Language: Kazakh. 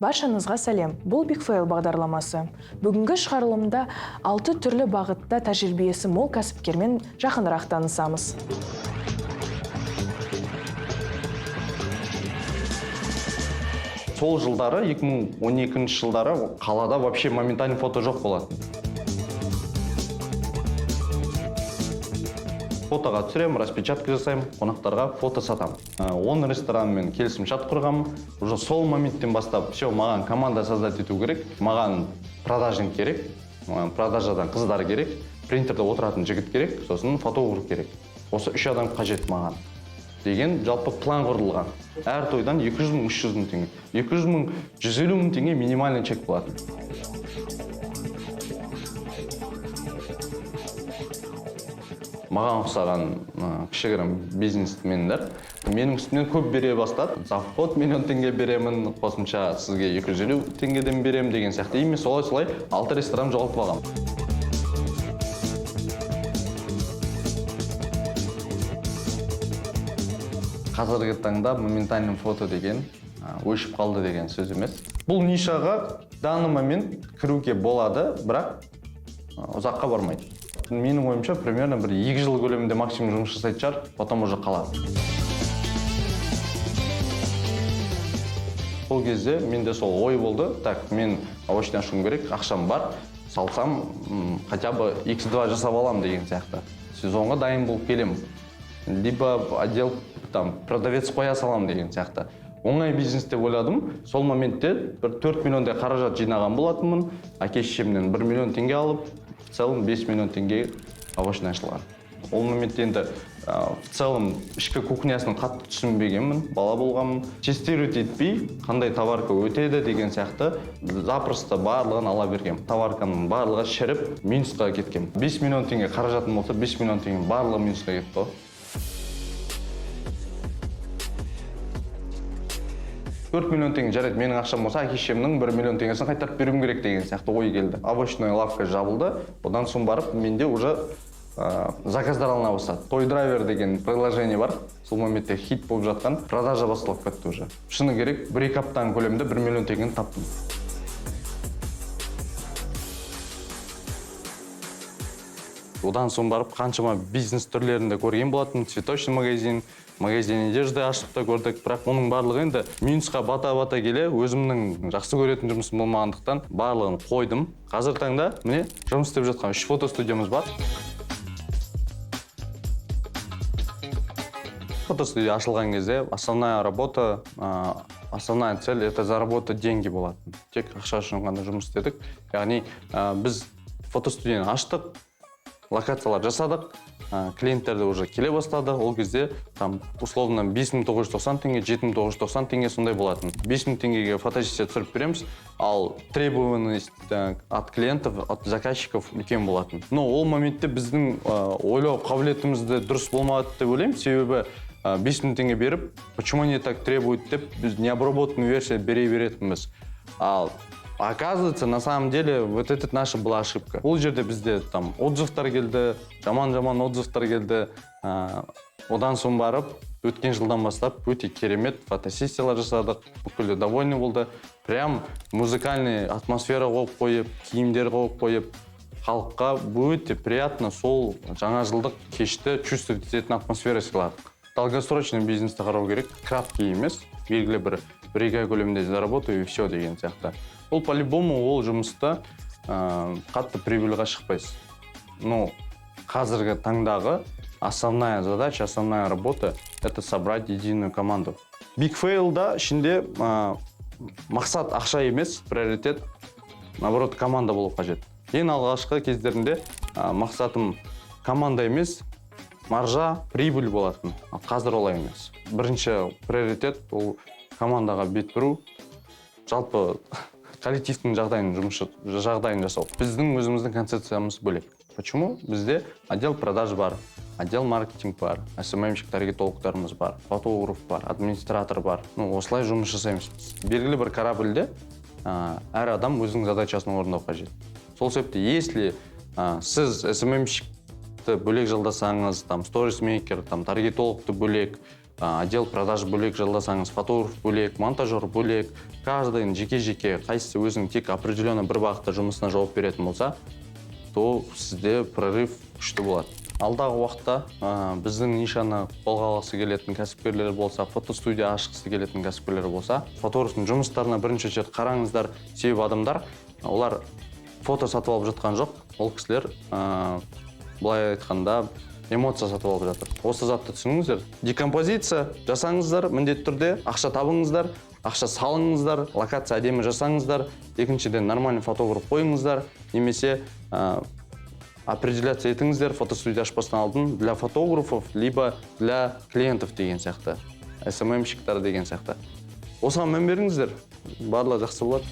Баршаңызға сәлем! Бұл Big Fail бағдарламасы. Бүгінгі шығарылымда алты түрлі бағытта тәжірибесі мол кәсіпкермен жақынырақ танысамыз. Сол жылдары, 2012 жылдары қалада вообще моментальный фото жоқ болатын. Фотоға түсіремін, распечатка жасаймын, қонақтарға фото сатамын. 10 ресторанмен келісімшарт құрғанмын. Уже сол моменттен бастап все, маған команда создать ету керек, маған продажник керек, маған продажадан қыздар керек, принтерде отыратын жігіт керек, сосын фотограф керек. Осы үш адам қажет маған деген жалпы план құрылған. Әр тойдан 200 мың, 300 мың теңге, 200 мың, 150 мың теңге минимальный чек болатын. Маған ұқсаған кішігірім бизнесмендер менің үстімнен көп бере бастады. За вход миллион теңге беремін, қосымша сізге 250 теңгеден беремін деген сияқты. И мен солай-солай алты ресторан жоғалтып алғанмын. Қазіргі таңда моментальный фото деген өшіп қалды деген сөз емес. Бұл нишаға в данный момент кіруге болады, бірақ ұзаққа бармайды. Менің ойымша, примерно бір 2 жыл көлемінде максимум жұмыс жасайтын шығар, потом уже қалады. Сол кезде менде сол ой болды: так, мен овощный ашуым керек, ақшам бар, салсам, хотя бы x2 жасап аламын деген сияқты. Сезонға дайын болып келемін. Либо отдел там продавец қоя саламын деген сияқты. Оңай бизнес деп ойладым. Сол моментте бір 4 миллиондай қаражат жинаған болатынмын. Әке шешемнен 1 миллион теңге алып, в целом 5 миллион теңге овощный ашылған. Ол моментте енді в целом ішкі кухнясын қатты түсінбегенмін, бала болғанмын. Тестировать етпей, қандай товарка өтеді деген сияқты запросто барлығын ала бергем. Товарканың барлығы шіріп, минусқа кеткен. 5 миллион теңге қаражатым болса, 5 миллион теңге барлығы минусқа кетті ғой. 4 миллион теңге жарайды, менің ақшам болса, әке шешемнің 1 миллион теңгесін қайтарып беруім керек деген сияқты ой келді. Овощная лавка жабылды. Одан соң барып менде уже заказдар алына бастады. Той драйвер деген приложение бар. Сол моментте хит болып жатқан. Продажа басталып кетті уже. Шыны керек, бір-екі аптаның көлемінде 1 миллион теңгені таптым. Одан соң барып қаншама бизнес түрлерін де көрген болатын. Цветочный магазин, магазин одежды ашып та көрдік. Бірақ оның барлығы енді минусқа бата-бата келе, өзімнің жақсы көретін жұмысым болмағандықтан барлығын қойдым. Қазіргі таңда міне жұмыс істеп жатқан үш фотостудиямыз бар. Фотостудия ашылған кезде основная работа, основная цель — это заработать деньги болатын. Тек ақша үшін ғана жұмыс істедік. Яғни, біз фотостудияны аштық, локациялар жасадық, клиенттер де уже келе бастады. Ол кезде там условно 5990 теңге, 7990 теңге сондай болатын. 5000 теңгеге фотосессия түсіріп береміз, ал требованность от клиентов, от заказчиков үлкен болатын. Но ол моментте біздің ойлау қабілетіміз де дұрыс болмады деп ойлаймын. Себебі 5000 теңге беріп, почему они так требуют деп біз необработанную версию бере беретінбіз. Ал оказывается, на самом деле, вот это наша была ошибка. Ол жерде бізде там отзывтар келді, жаман-жаман отзывтар келді. Одан соң барып, өткен жылдан бастап өте керемет фотосессиялар жасадық. Бүкілі довольны болды. Прям музыкальный атмосфера қойып қойып, киімдер қойып қойып, халыққа өте приятно сол жаңа жылдық кешті чувствовать ететін атмосфера сыйладық. Долгосрочный бизнесті қарау керек, краткий емес, белгілі бір екі ай көлемінде заработаю и все деген сияқты. Ол по-любому ол жұмыста қатты прибыльға шықпайсыз. Но қазіргі таңдағы основная задача, основная работа — это собрать единую команду. Big Fail'да ішінде мақсат ақша емес, приоритет, наоборот, команда болу қажет. Ең алғашқы кездерінде мақсатым команда емес, маржа, прибыль болатын. Ал қазір олай емес. Бірінші приоритет ол командаға бет бұру, жалпы коллективтің жағдайын, жұмыс жағдайын жасау. Біздің өзіміздің концепциямыз бөлек. Почему? Бізде отдел продаж бар, отдел маркетинг бар, СММщик, таргетологтарымыз бар, фотограф бар, администратор бар. Ну, осылай жұмыс жасаймыз біз. Белгілі бір корабльде әр адам өзінің задачасын орындау қажет. Сол себепті, если сіз СММщикті бөлек жалдасаңыз, там сторисмейкер, там таргетологты бөлек, отдел продаж бөлек жалдасаңыз, фотограф бөлек, монтажер бөлек, Каждый жеке жеке қайсысы өзінің тек определенный бір бағытта жұмысына жауап беретін болса, то сізде прорыв күшті болады. Алдағы уақытта біздің нишаны қолға алғысы келетін кәсіпкерлер болса, фотостудия ашқысы келетін кәсіпкерлер болса, фотографтың жұмыстарына бірінші рет қараңыздар. Себебі адамдар, олар фото сатып алып жатқан жоқ, ол кісілер былай айтқанда, эмоция сатып алып жатыр. Осы затты түсініңіздер, декомпозиция жасаңыздар, міндетті түрде ақша табыңыздар, ақша салыңыздар, локация әдемі жасаңыздар. Екіншіден, нормальный фотограф қойыңыздар немесе определяться етіңіздер фотостудия ашпастан алдын, для фотографов либо для клиентов деген сияқты, СММщиктар деген сияқты. Осыған мән беріңіздер, барлығы жақсы болады.